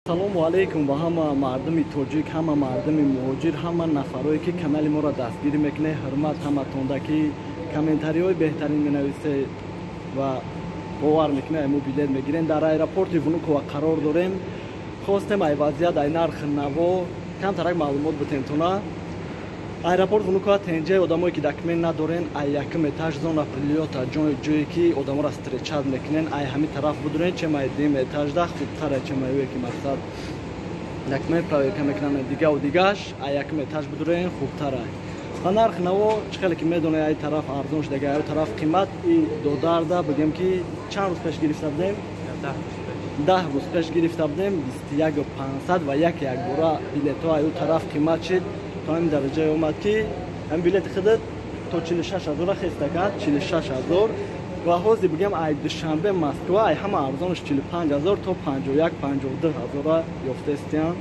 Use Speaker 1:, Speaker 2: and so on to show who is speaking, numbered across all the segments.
Speaker 1: Салому алейкум ба ҳама мардуми тоҷик, ҳама мардуми муҳоҷир, ҳама нафарое, ки канали моро дастгирӣ мекунед. Ҳурмат ҳаматонда, ки комментариҳои беҳтарин менависед ва бовар мекунед, мо билет мегирем. Дар аэропорти Внукова қарор дорем. Хостем ай вазъият, ай нархи наво камтарак маълумот битем тона. Аэропорт Внукова тенҷаи одамое, ки документ надорен, ай якум этаж, зона прилёта, ҷое, ки одаморо встречать мекунен, ай ҳамин тараф будурен, чем ай дуюм этажда хубтара, чем ай ки мақсад документ проверка мекунан, дигаву дигаш, ай якум этаж будурен хубтара. Ва нархи наво чӣ хеле ки медонед, ай тараф арзон шудага, ай тараф қимат. И додарда бигем, ки чанд рӯз пеш гирифта будем? 10 рӯз пеш гирифта будем 21 500 ва як якбора билетҳо ай ӯ тараф қимат шид, то ҳамин дараҷае омад, ки ҳамин билети худат то 46 ҳазора хеста кард, 46 ҳазор. Ва ҳозир бигем, ай Душанбе Москва ай ҳама арзонаш 45 ҳазор то 51, 52 ҳазора ёфтаистиян.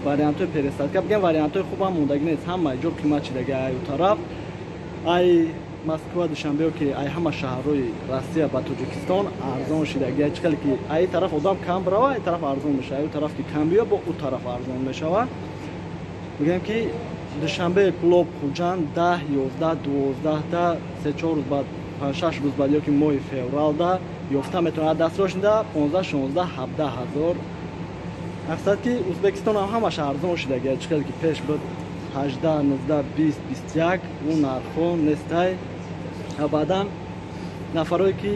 Speaker 1: Вариантҳои пересадка, бигем, вариантҳои хубам мондагӣ нест, ҳама ҷо қимат шидаги. Ай ӯ тараф, ай Москва Душанбе, ки ай ҳама шаҳрҳои Россия ба Тоҷикистон арзон шидаги. Чӣ хеле ки ай тараф одам кам бирава, ай тараф арзон мешава, ай ӯ тараф ки кам биё, бо ӯ тараф арзон мешава. Мегӯем, ки Душанбе, Кӯлоб, Хуҷанд 10, 11, 12-та 3-4 рӯз баъд, 5-6 рӯз баъд ёки моҳи февралда ёфта метавонад. Дастрашнида 15, 16, 17 ҳазор. Мақсад, ки Ӯзбекистон ҳам ҳамаш арзон шидаги. Чӣ хеле ки пеш буд 18, 19, 20, 21, ӯ нархҳо нестай. Ва баъдан нафарое, ки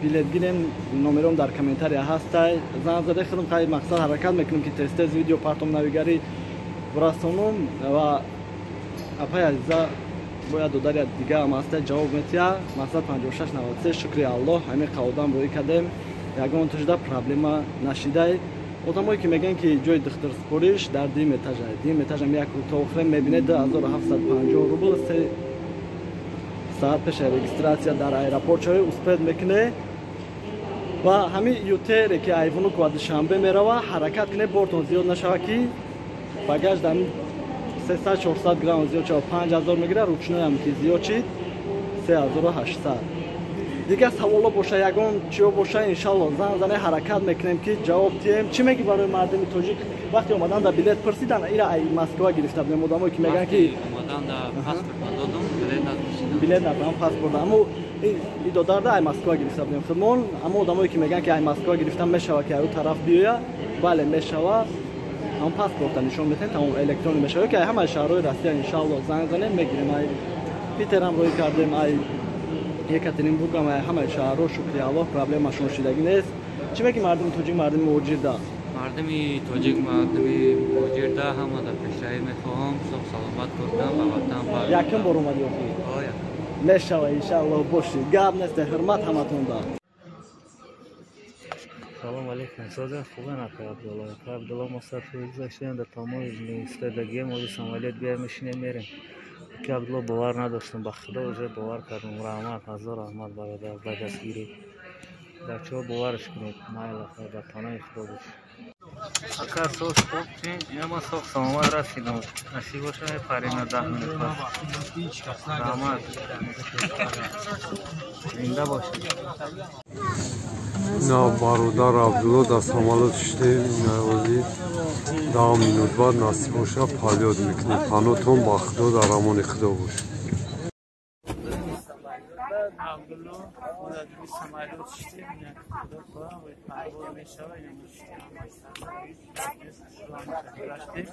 Speaker 1: билет гирем, номером дар комментария ҳастай, занг зада худам хай мақсад ҳаракат мекунем, ки тез тез видео партом, навигарӣ расонум. Ва апай азиза бояд додари дига ҳам ҳаста, ҷавоб метиҳа. Мақсад 56 93. Шукри Аллоҳ, ҳамин қаводам рӯӣ кардем, ягон тушда проблема нашидай. Одамое, ки мегӯянд, ки ҷои духтурспориш дар дуюм этажа, дуюм этажам як то охире мебинед, 2750 рубл. 3 саат пеша регистрация дар аэропорт шавӣ, успеть мекунед. Ва ҳамин ютере, ки ай Внукова Душанбе мерава, ҳаракат кунед, бортон зиёд нашава, ки багаж дар 300-400 грамм зиёд шава, 5000 мегирад. Ручной ам ки зиёд шид, 3800. Дигар саволо боша, ягон чиё боша, иншалло занг зане, ҳаракат мекунем, ки ҷавоб диҳем. Чӣ мегӣ барои мардуми тоҷик, вақте омадан да билет пурсидан? Ира ай Москва гирифта будем. Одамое, ки мегӯянд, ки билет надодам, паспорт, аммо и додарда ай Москва гирифта будем худмон. Аммо одамое, ки мегӯянд, ки ай Москва гирифта мешава, ки ай ӯ тараф биёя, бале, мешава. Ҳамон паспорта нишон метаҳем, тамом, электронӣ мешава. Ки ай ҳамаи шаҳрҳои Россия иншалло занг занем, мегирем. Ай Питерам рӯй кардем, ай Екатеринбургам, ай ҳамаи шаҳрҳо, шукри Аллоҳ, проблемашон шидагӣ нест. Чӣ меги мардуми тоҷик, мардуми муҳоҷирда?
Speaker 2: Мардуми тоҷик, мардуми муҳоҷирда ҳама дар пешравӣ мехоҳам, соҳ саломат бурдан, ба ватан.
Speaker 1: Якум бор омадӣ охи? Мешава, иншаллоҳ, бошӣ, гап нест. Ҳурмат ҳаматонда.
Speaker 3: Салом алейкум, соза хубен, акай Абдулло? Акай Абдулло, мо сафари гузаштем, дар тамоми истодагием, ози самолёт бия, мешинем, мерем. Акай Абдулло, бовар надоштам, ба Худо, уже бовар кардам. Раҳмат, ҳазор раҳмат, бародар, ба дастгирӣ. Бачаҳо, боварш кунед. Майла, ба паноҳи Худо бош. Ака, соз хуб, ма соҳ саломат расидам. Насиб боша, мепарем на 10 минут пас. Раҳмат, зинда бошед.
Speaker 4: На бародар Абдулло дар самолёт шидем, ози 10 минут баъд, насиб боша, полёт мекунем. Панотон ба Худо, дар амони Худо бош.
Speaker 5: Абдулло, самолёт шидем, худо хоҳам, парвоз мешава. Гаштем,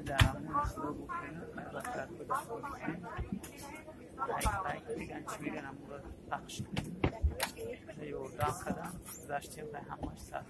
Speaker 5: дар амони Худо букунем, лайк меган, чӣ меган, амуро пахш кунем. Ёрдам кардам, гузаштем, ҳамаш саф.